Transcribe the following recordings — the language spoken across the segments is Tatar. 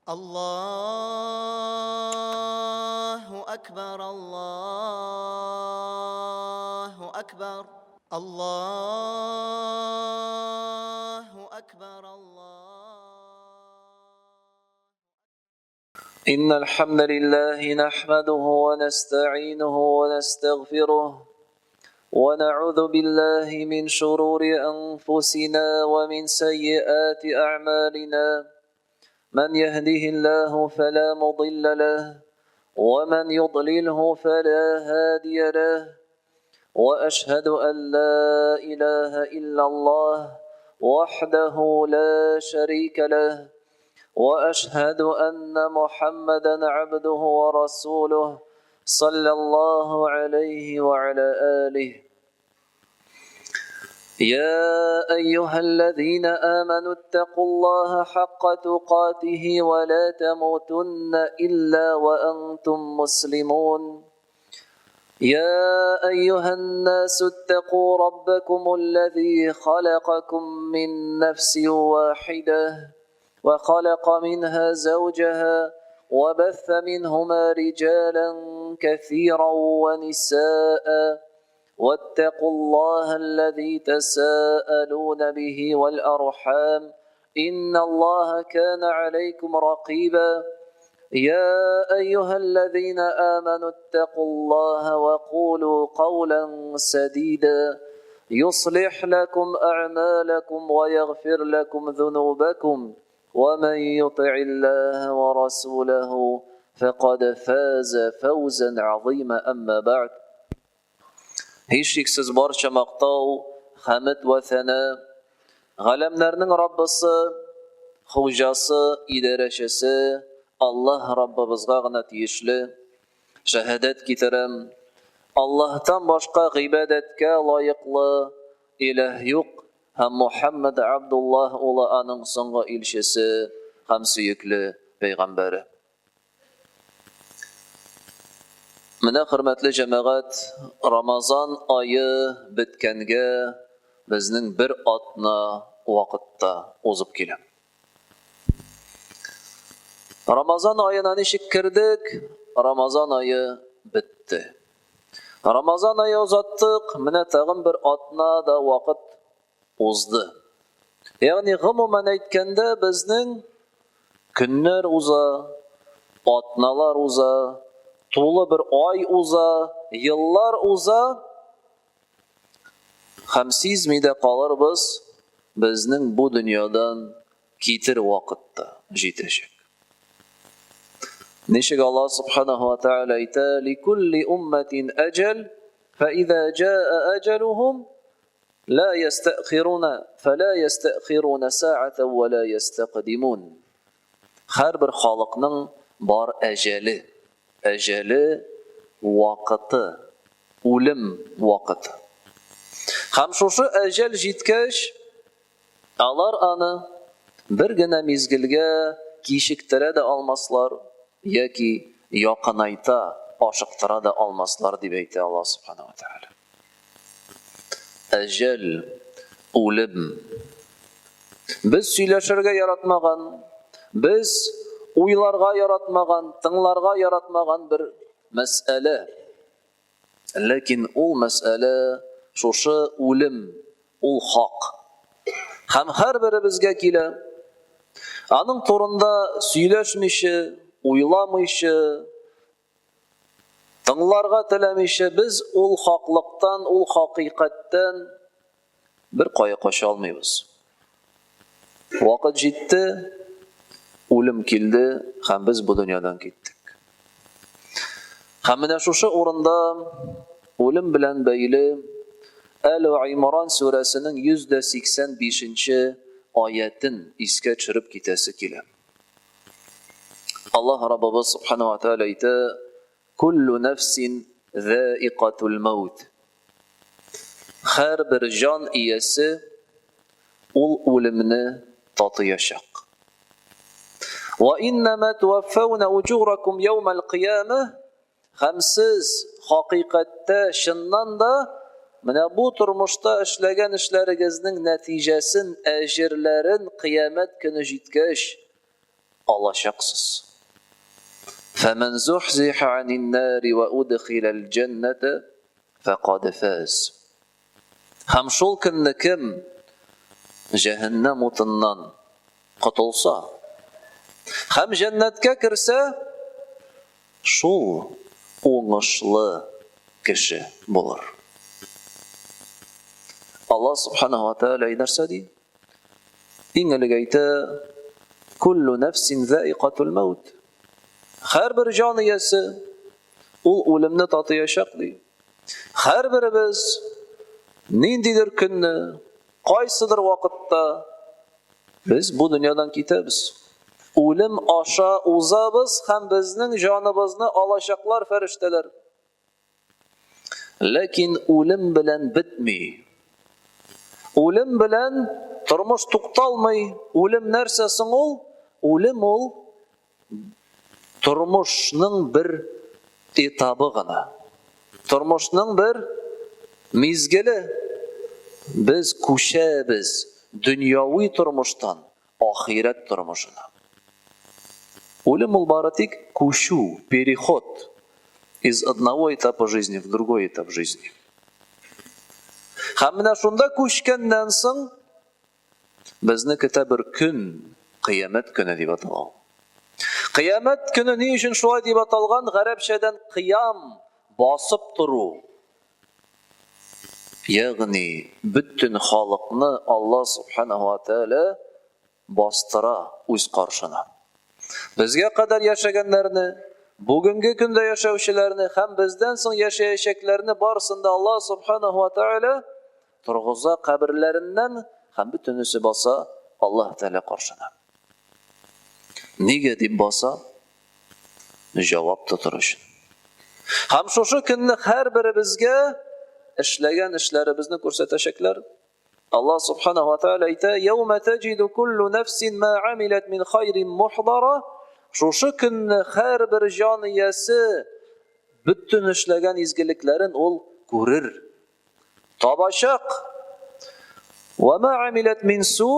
Аллаһу әкбәр, Аллаһу әкбәр, Аллаһу әкбәр, Аллаһу. إن الحمد لله نحمده ونستعينه ونستغفره ونعوذ بالله من شرور أنفسنا ومن سيئات أعمالنا من يهده الله فلا مضل له ومن يضلله فلا هادي له واشهد ان لا اله الا الله وحده لا شريك له واشهد ان محمدا عبده ورسوله صلى الله عليه وعلى اله يا ايها الذين امنوا اتقوا الله حق تقاته ولا تموتن الا وانتم مسلمون يا ايها الناس اتقوا ربكم الذي خلقكم من نفس واحده وخلق منها زوجها وبث منهما رجالا كثيرا ونساء واتقوا الله الذي تساءلون به والارحام ان الله كان عليكم رقيبا يا ايها الذين امنوا اتقوا الله وقولوا قولا سديدا يصلح لكم اعمالكم ويغفر لكم ذنوبكم ومن يطع الله ورسوله فقد فاز فوزا عظيما اما بعد Һичшиксез барча мактау, хәмед вә сәна галәмнәрнең Раббысы, Хуҗасы, идарәчесе Аллаһ Раббыбызга гына тиешле. Шәһадәт китерәм, Аллаһтан башка гыйбадәткә лаеклы иләһ юк һәм Мухәммәд Абдуллаһ улы аның соңгы илчесе һәм сөекле пәйгамбәре. Менә, хөрмәтле җәмәгать, Рамазан ае беткәнгә безнең бер атна вакыт та узып килә. Рамазан аена ничек кердек, Рамазан ае бетте. Рамазан ае озаттык, менә тагын бер атна да вакыт узды. Ягъни, гомумән әйткәндә, безнең көннәр уза, атналар уза, тулы бер ай уза, еллар уза, һәм сизми дә калырбыз, безнең бу дөньядан китер вакыт та җитәчәк. Ничек Аллаһ субханаһу ва тааля әйтә, "Ликулли умматин әҗәл, фа иза җаа әҗәлухум Ла ястәхируна, фәлә ястәхируна сәгатән вә лә ястәкъдимун. Һәрбер халыкның бар әҗәле. Әҗәле, вакыты, үлем вакыты. Һәм шушы әҗәл җиткәч, алар аны бер генә мизгелгә кичектерә дә алмаслар яки якынайта, ашыктыра да алмаслар, дип әйтә Аллаһ Субханаһу ва Тәгалә. Әҗәл, үлем. Без сөйләшергә яратмаган, без уйларга яратмаган, тыңларга яратмаган бер мәсьәлә. Ләкин ул мәсьәлә шушы үлем, ул хак. Һәм һәрберебезгә килә. Аның турында сөйләшмичә, уйламыйча, Тыңларга теләмичә без ул хаклыктан, ул хакыйкатьтән бер кая кача алмыйбыз. Вакыт җитте, үлем килде һәм без бу дөньядан киттек. Һәм менә шушы урында үлем белән бәйле Әл-Имран сүрәсенең 185 нче аятен искә төшереп китәсе килә. Аллаһ Раббыбыз Субхану ва Тааля әйтә, Куллу нәфсин заикатул маут. Һәрбер җан иясе ул үлемне татыячак. Ва иннама туаффауна уҗуракум яумал кыямah Һәм сез, хакыйкатьтә, чыннан да, менә бу тормышта эшләгән эшләрегезнең нәтиҗәсен, әҗерләрен кыямәт көне җиткәч алачаксыз. Фәмән зухзиха анин нари ва удхилал җәннәтә фәкад фаз. Һәм шул көнне кем җәһәннәм утыннан котылса һәм җәннәткә керсә, шул уңышлы кеше булыр. Аллаһ субханаһу ва тааля нәрсә ди? Иң элек әйтә, Куллу нәфсин заикатул мәүт. Һәрбер җан иясе ул үлемне татыячак ди. Һәрберебез ниндидер көнне, кайсыдыр вакытта без бу дөньядан китәбез. Үлем аша узабыз һәм безнең җаныбызны алачаклар фәрештәләр. Ләкин үлем белән бетми. Үлем белән тормыш тукталмый. Үлем нәрсә соң ул? Үлем ул тормышның бер этабы гына. Тормышның бер мизгеле. Без күчәбез дөньяви тормыштан ахирәт тормышына. Үлем ул бары тик күчү, переход из одного этапа жизни в другой этап жизни. Һәм менә шунда күчкәннән соң безне көтә бер көн, кыямәт көне дип атала. Кыямәт көне ни өчен шулай дип аталган? Гарәпчәдән кыям, басып тору. Ягъни бөтен халыкны Алла Субханаһу ва Тәгалә бастыра үз каршына. Безгә кадәр яшәгәннәрне, бүгенге көндә яшәүчеләрне һәм бездән соң яшәячәкләрне барысын да Алла Субханаһу ва Тәгалә торгыза каберләреннән һәм бөтенесе баса Аллаһ Тәгалә каршына. Нигә дип баса? Җавап тотыр өчен. Һәм шушы көнне һәрберебезгә эшләгән эшләребезне күрсәтәчәкләр. Аллаһ субханаһу ва тааля әйтә: "Яума таҗиду куллу нафсин ма амилат мин хайрин мухдара". Шушы көнне һәрбер җан иясе бөтен эшләгән изгелекләрен ул күрер. Табачак. Ва ма амилат мин су,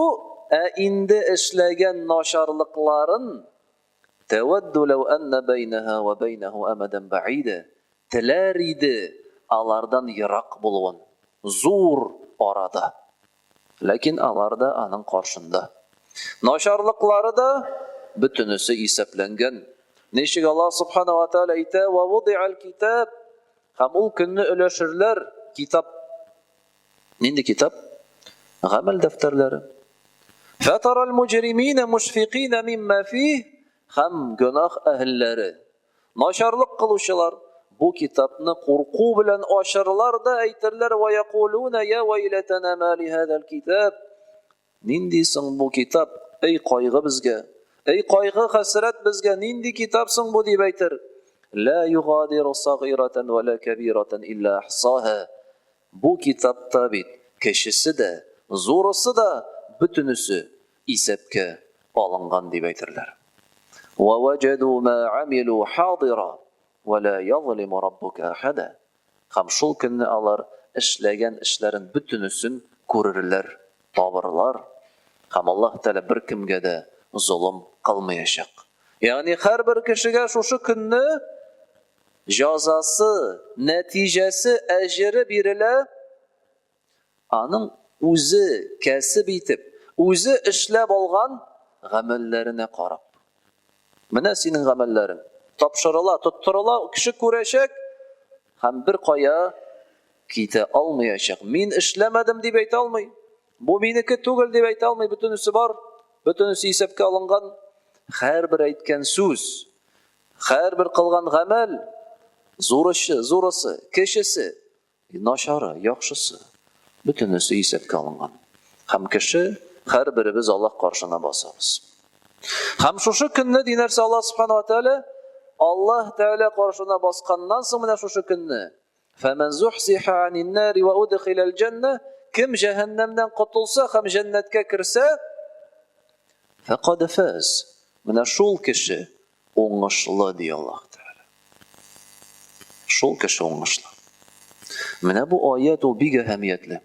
ә инде эшләгән начарлыкларын Тәвәдду ләү әннә бәйнәһә вә бәйнәһү әмәдән бәгыйдә, теләр иде алардан ерак булуын, зур арада. Ләкин алар да аның каршында. Начарлыклары да бөтенесе исәпләнгән. Ничек Аллаһ Субхана ва Тәгалә әйтә, Вә вуди'әл китаб, һәм ул көнне өләшерләр китап. Нинди китап? Гамәл дәфтәрләре. Фәтарал муҗримина мушфикина мимма фих, һәм гөнаһ әһелләре, начарлык кылучылар бу китапны курку белән ачырлар да әйтерләр, ва якулуна я вайлатана ма ли хазал китап. Нинди соң бу китап? Эй кайгы безгә! Эй кайгы, хәсрәт безгә! Нинди китап соң бу дип әйтер. Ла югадиру сагыйратан ва ла кәбиратан илля ахсаһа. Бу китапта бит кечесе дә, зурысы да бөтенесе исәпкә алынган дип әйтерләр. Ва ваҗаду ма амилу хадира ва ла язлиму раббука ахада. Һәм шул көнне алар эшләгән эшләрен бөтенесен күрерләр, табырлар, һәм Аллаһ Тәгалә беркемгә дә золым кылмаячак. Ягъни һәрбер кешегә шушы көнне җазасы, нәтиҗәсе, әҗере бирелә, аның үзе кәсеп итеп, үзе эшләп алган гамәлләренә карап. Менә синең гамәлләрең. Тапшырыла, тоттырыла, кеше күрәчәк һәм бер кая китә алмаячак. Мин эшләмәдем дип әйтә алмый. Бу минеке түгел дип әйтә алмый. Бөтенесе бар, бөтенесе исәпкә алынган. Һәрбер әйткән сүз, һәрбер кылган гамәл, зурысы, зурысы, кечесе, Начары, яхшысы, бөтенесе исәпкә алынган. Һәм кеше, һәрберебез Аллаһ каршына басабыз. Һәм шушы көнне, ди нәрсә Аллаһ Субхану ва Тәгалә, Аллаһ Тәгалә каршына басканнан соң менә шушы көнне, Фәмән зухзиха анин нари ва удхилал җәннә, кем җәһәннәмнән котылса һәм җәннәткә керсә, фәкад фаз. Менә шул кеше уңышлы, ди Аллаһ Тәгалә. Шул кеше уңышлы. Менә бу аят ул бик әһәмиятле.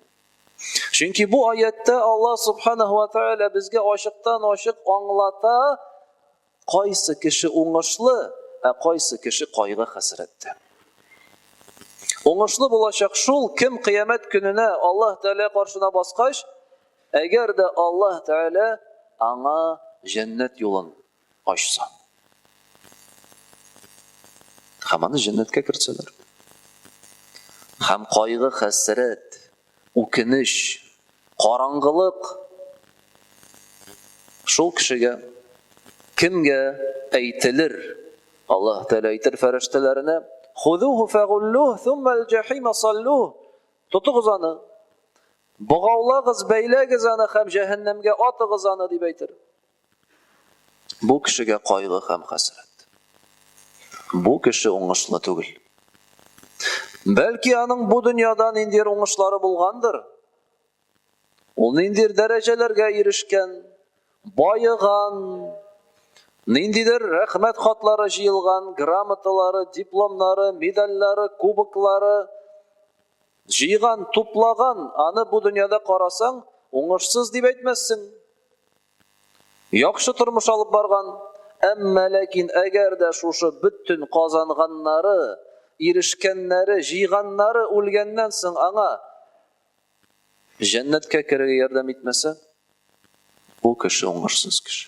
Чөнки бу аяттә Аллаһ Субханаһу ва Тәгалә безгә ачыктан-ачык аңлата. кайсы кеше уңышлы, ә кайсы кеше кайгы-хәсрәттә. Уңышлы булачак шул, кем кыямәт көненә Аллаһ Тәгалә каршына баскач, әгәр дә Аллаһ Тәгалә аңа җәннәт юлын ачса. Һәм аны җәннәткә кертсәләр. Һәм кайгы, хәсрәт, үкенеч, караңгылык шул кешегә кемгә әйтелер? Аллаһ Тәгалә әйтер фәрештәләренә: "Хузуху фагуллух, thumma al-jahima саллух." Тотыгыз аны, богаулагыз, бәйләгез аны һәм җәһәннәмгә атыгыз аны, дип әйтер. Бу кешегә кайгы һәм хәсрәт. Бу кеше уңышлы түгел. Бәлки аның бу дөньяда ниндидер уңышлары булгандыр. Ул ниндидер дәрәҗәләргә ирешкән, баеган, ниндидер рәхмәт хатлары җыелган, грамоталары, дипломнары, медальләре, кубоклары җыйган, туплаган. Аны бу дөньяда карасаң, уңышсыз дип әйтмәссең. Яхшы тормыш алып барган, әмма ләкин әгәр дә шушы бөтен казанганнары, ирешкәннәре, җыйганнары үлгәннән соң аңа җәннәткә керергә ярдәм итмәсә, бу кеше уңышсыз кеше.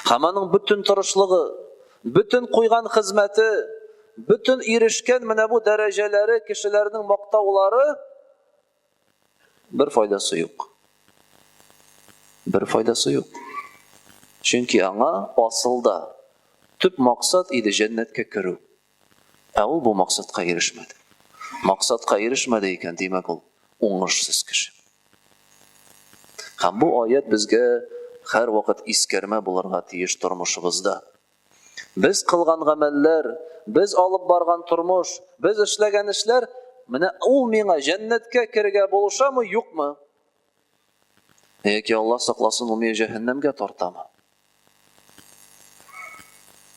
Һәм аның бөтен тырышлыгы, бөтен куйган хезмәте, бөтен ирешкән менә бу дәрәҗәләре, кешеләрнең мактаулары Бер файдасы юк. Бер файдасы юк. Чөнки аңа асылда төп максат иде җәннәткә керү. Ә ул бу максатка ирешмәде. Максатка ирешмәде икән, димәк ул уңышсыз кеше. Һәм бу аят безгә һәрвакыт искәрмә булырга тиеш тормышыбызда. Без кылган гамәлләр, без алып барган тормыш, без эшләгән эшләр, менә ул миңа җәннәткә керергә булышамы, юкмы? Яки Аллаһ сакласын, ул мине җәһәннәмгә тартамы?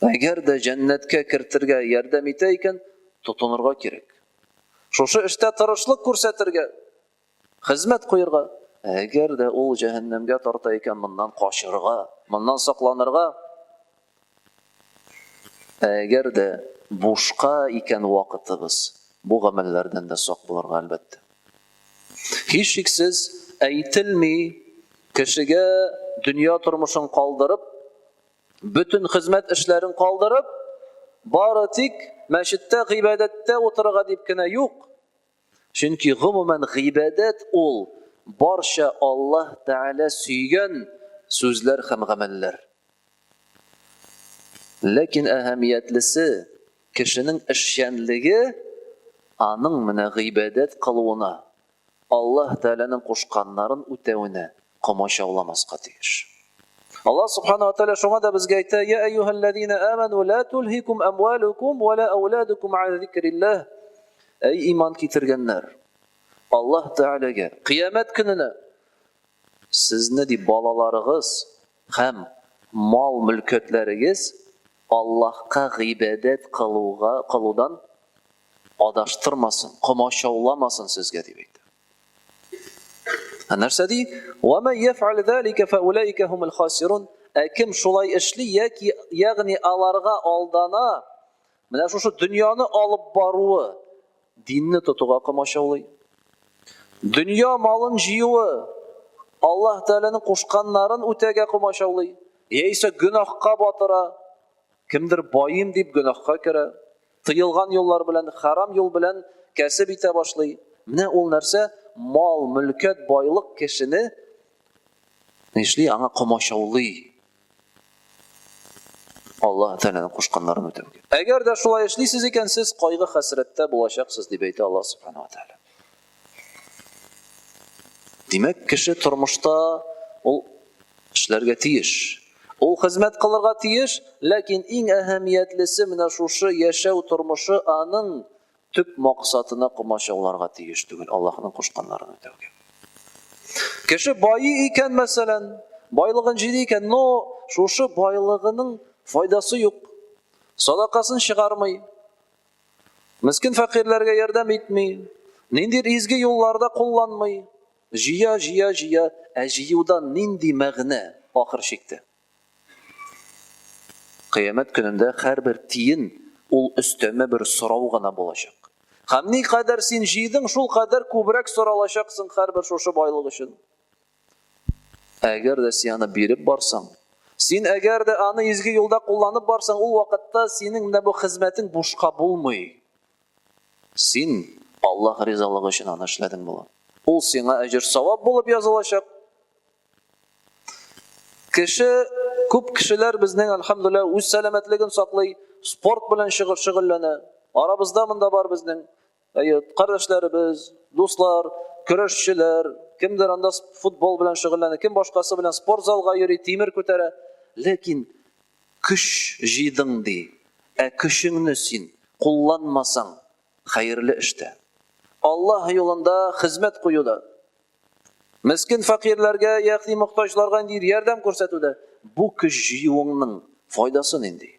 Әгәр дә җәннәткә кертергә ярдәм итә икән, тотынырга кирәк. Шушы эштә тырышлык күрсәтергә. Хезмәт куерга. Әгәр дә ул җәһәннәмгә тарта икән, моннан качырга, моннан сакланырга. Ә әгәр дә бушка икән вакытыбыз, бу гамәлләрдән дә сак булырга, әлбәттә. Һичшиксез, әйтелми, кешегә дөнья тормышын калдырып, бөтен хезмәт эшләрен калдырып, бары тик мәчеттә гыйбадәттә утырырга дип кенә юк. Чөнки гомумән гыйбадәт ул барча Аллаһ Тәгалә сөйгән сүзләр һәм гамәлләр. Ләкин әһәмиятлесе, кешенең эшчәнлеге аның менә гыйбадәт кылуына, Аллаһ Тәгаләнең кушканнарын үтәвенә комачауламаска тиеш. Аллаһ Субхана ва Тәгалә шуңа да безгә әйтә: "Я әйюһәлләзина аману ла тулһикум амвалукум ва ла ауладукум ан зикриллаһ." Әй иман китергәннәр, Аллаһ Тәгаләгә, кыямәт көненә сезне ди балаларыгыз һәм мал-мөлкәтләрегез Аллаһка гыйбадәт кылуга кылудан адаштырмасын, комачауламасын сезгә дип әйтә. Ә нәрсә ди? Ва ман яф'ал залика фаулаика хумул хасирун. Ә кем шулай эшли, яки ягъни аларга алдана, менә шушы дөньяны алып баруы динне тотуга комачаулый. Дөнья малын җыюы Аллаһ Тәгаләнең кушканнарын үтәгә комачаулый, яисә гөнаһка батыра. Кемдер байыйм дип гөнаһка керә. Тыелган юллар белән, хәрам юл белән кәсеп итә башлый. Менә ул нәрсә, мал, мөлкәт, байлык кешене нишли, аңа комачаулый. Аллаһ Тәгаләнең кушканнарын үтәүгә. Әгәр дә шулай эшлисез икән, сез кайгы-хәсрәттә булачаксыз, дип әйтә Аллаһ Субхану ва Тәгалә. Димәк, кеше тормышта ул эшләргә тиеш. Ул хезмәт кылырга тиеш, ләкин иң әһәмиятлесе менә шушы яшәү тормышы аның төп максатына комачауларга тиеш түгел, Аллаһның кушканнарын үтәүгә. Кеше байый икән, мәсәлән, байлыгын җыйды икән, но шушы байлыгының файдасы юк. Садакасын чыгармый. Мескен фәкыйрьләргә ярдәм итми, ниндидер изге юлларда кулланмый. Җыя, җыя, җыя, ә җыюдан нинди мәгънә ахыр чиктә? Кыямәт көнендә һәрбер тиен ул өстәмә бер сорау гына булачак. Һәм никадәр син җыйдың, шул кадәр күбрәк соралачаксың һәрбер шушы байлык өчен. Әгәр дә син аны биреп барсаң, син әгәр дә аны изге юлда кулланып барсаң, ул вакытта синең менә бу хезмәтең бушка булмый. Син Аллаһ ризалыгы өчен аны эшләдең була. Ул сиңа әҗер-савап булып язылачак. Кеше, күп кешеләр безнең, әлхәмдүлилләһ, үз сәламәтлеген саклый, спорт белән шөгыльләнә. Арабызда монда бар безнең, әйе, кардәшләребез, дуслар, көрәшчеләр, кемдер анда футбол белән шөгыльләнә, кем башкасы белән спорт залга йөри, тимер күтәрә. Ләкин көч җыйдың ди, ә көчеңне син кулланмасаң хәерле эштә, Аллаһ юлында хезмәт куюда, Мескен фәкыйрьләргә, ягъни мохтаҗларга ниндидер ярдәм күрсәтүдә бу көч җыюыңның файдасы нинди?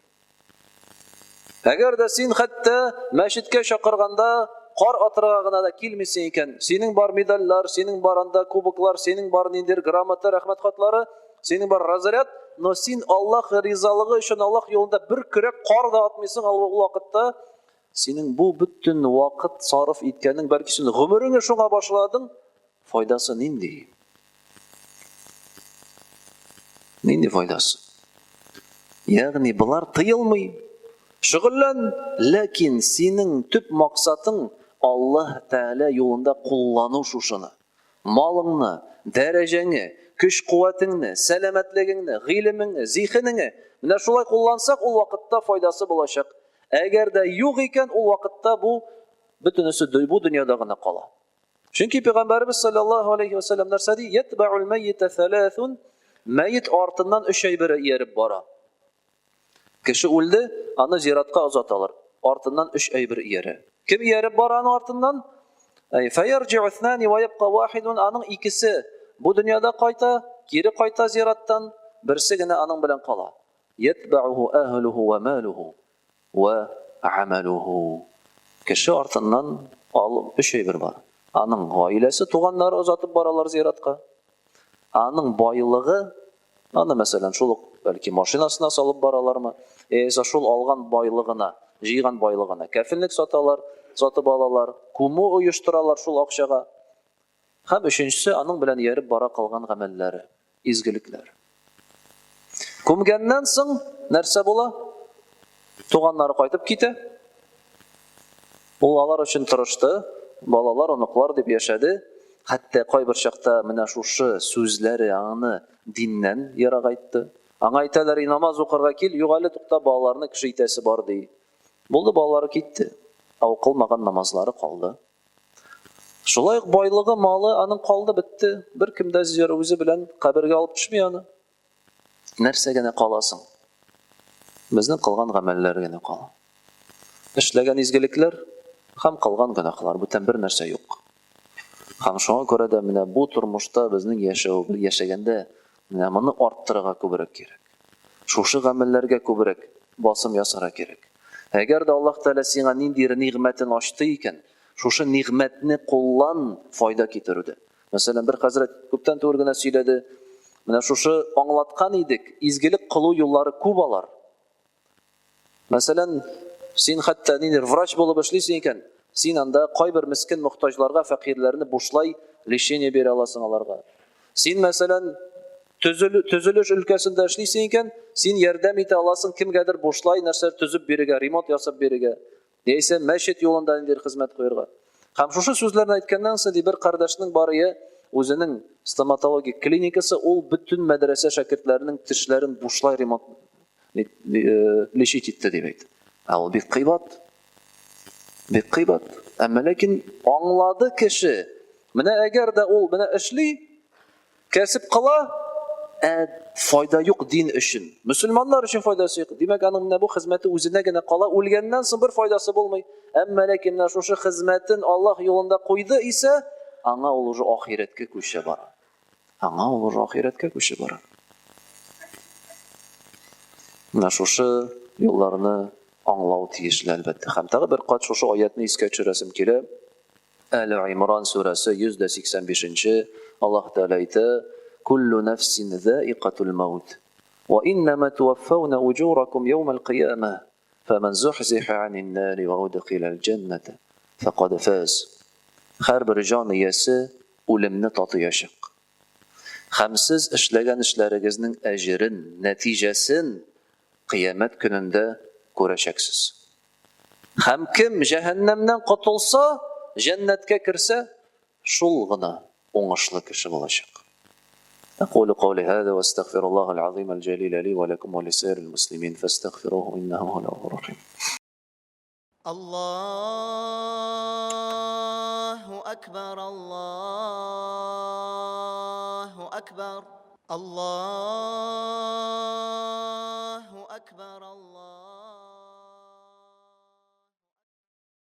Әгәр дә син хәтта мәчеткә чакырганда кар атырга гына да килмисең икән, синең бар медальләр, синең бар анда кубоклар, синең бар ниндидер грамота, рәхмәт хатлары, синең бар разряд, но син Аллаһ ризалыгы өчен Аллаһ юлында бер көрәк кар да атмыйсың ул вакытта, синең бу бөтен вакыт сарыф иткәнең, бәлки син гомереңне шуңа башладың, файдасы нинди? Нинди файдасы? Ягъни болар тыелмый. Шөгыльлән, ләкин синең төп максатың Аллаһ Тәгалә юлында куллану шушыны. Малыңны, дәрәҗәңе, көч-куәтеңне, сәламәтлегеңне, гыйлемеңне, зиһенеңе менә шулай куллансак, ул вакытта файдасы булачак. Әгәр дә юк икән, ул вакытта бу бөтенесе бу дөньяда гына кала. Чөнки пәйгамбәребез саллаллаһу алейхи ва саллям нәрсә ди? Ятбаул мәййита саласун. Мәйет артыннан өч әйбер ияреп бара. Кеше үлде, аны зиратка озаталар. Артыннан өч әйбер иярә. Кем ияреп бара аның артыннан? Әй, фаярҗи'у итнани ва ябка вахидун, аның икесе бу дөньяда кайта, кире кайта зираттан, берсе генә аның белән кала. Ятба'уху әһлуху ва малуху ва амалуху. Кеше артыннан ал өч әйбер бар. Аның гаиләсе, туганнары озатып баралар зиратка. Аның байлыгы, аны, мәсәлән, шул ук, бәлки, машинасына салып баралармы, яисә шул алган байлыгына, җыйган байлыгына кәфенлек саталар, сатып алалар, күмү оештыралар шул акчага. Һәм өченчесе, аның белән ияреп бара калган гамәлләре, изгелекләр. Күмгәннән соң нәрсә була? Туганнары кайтып китә. Ул алар өчен тырышты, балалар, оныклар дип яшәде. Хәтта кайбер чакта менә шушы сүзләре аны диннән ерагайтты. Аңа әйтәләр, и намаз укырга кил, юк әле, тукта, балаларны кеше итәсе бар, ди. Булды, балалары китте. Ә укылмаган намазлары калды. Шулай ук байлыгы, малы аның калды, бетте. Беркем дә үзе белән кабергә алып төшми аны. Нәрсә генә кала соң? Безнең кылган гамәлләр генә кала. Эшләгән изгелекләр һәм кылган гөнаһлар, бүтән бер нәрсә юк. Һәм шуңа күрә дә менә бу тормышта безнең яшәү, яшәгәндә менә моны арттырырга күбрәк кирәк. Шушы гамәлләргә күбрәк басым ясарга кирәк. Әгәр дә Аллаһ Тәгалә сиңа ниндидер нигъмәтен ачты икән, шушы нигъмәтне куллан файда китерүдә. Мәсәлән, бер хәзрәт күптән түгел генә сөйләде. Менә шушы аңлаткан идек, изгелек кылу юллары күп алар. Мәсәлән, син хәтта ниндидер врач булып эшлисең икән, син анда кайбер мескен мохтаҗларга, фәкыйрьләрне бушлай лечение бирә аласың аларга. Син, мәсәлән, төзелеш өлкәсендә эшлисең икән, син ярдәм итә аласың кемгәдер бушлай нәрсәләр төзеп бирергә, ремонт ясап бирергә. Яисә мәчет юлында ниндидер хезмәт куерга. Һәм шушы сүзләрне әйткәннән соң, ди, бер кардәшнең барые, үзенең стоматологик клиникасы, ул бөтен мәдрәсә шәкертләренең тешләрен бушлай ремонт э, лечить итте, дип әйтте. Ә ул бик кыйбат. Бик кыйбат. Әмма ләкин аңлады кеше. Менә әгәр дә ул менә эшли, Кәсеп кыла, ә файда юк дин өчен. Мөселманнар өчен файдасы юк. Димәк, аның менә бу хезмәте үзенә генә кала, үлгәннән соң бер файдасы булмый. Әмма ләкин менә шушы хезмәтен Аллаһ юлында куйды исә, аңа ул уже ахирәткә күчә бара. Аңа ул уже ахирәткә күчә бара. Менә шушы юлларны аңлау тиешле, әлбәттә. Һәм тагы бер кат шушы аятны искә төшерәсем килә. Әле Имран сүрәсе 185 нче Аллаһ Тәгалә әйтә, Куллу нәфсин заикатул мәүт. Ва иннама туваффауна уҗуракум яумал кыямә, фәмән зухзиха анин нари ва удхилал җәннәтә, фәкад фаз. Һәрбер җан иясе үлемне татыячак. Һәм сез эшләгән эшләрегезнең әҗерен, нәтиҗәсен Кыямәт көнендә күрәчәксез. Һәм кем җәһәннәмнән котылса, җәннәткә керсә, шул гына уңышлы кеше булачак. أقول قولي هذا واستغفر الله العظيم الجليل لي ولكم ولسائر المسلمين فاستغفروه إنه هو الغفور الرحيم. الله أكبر الله أكبر الله أكبر.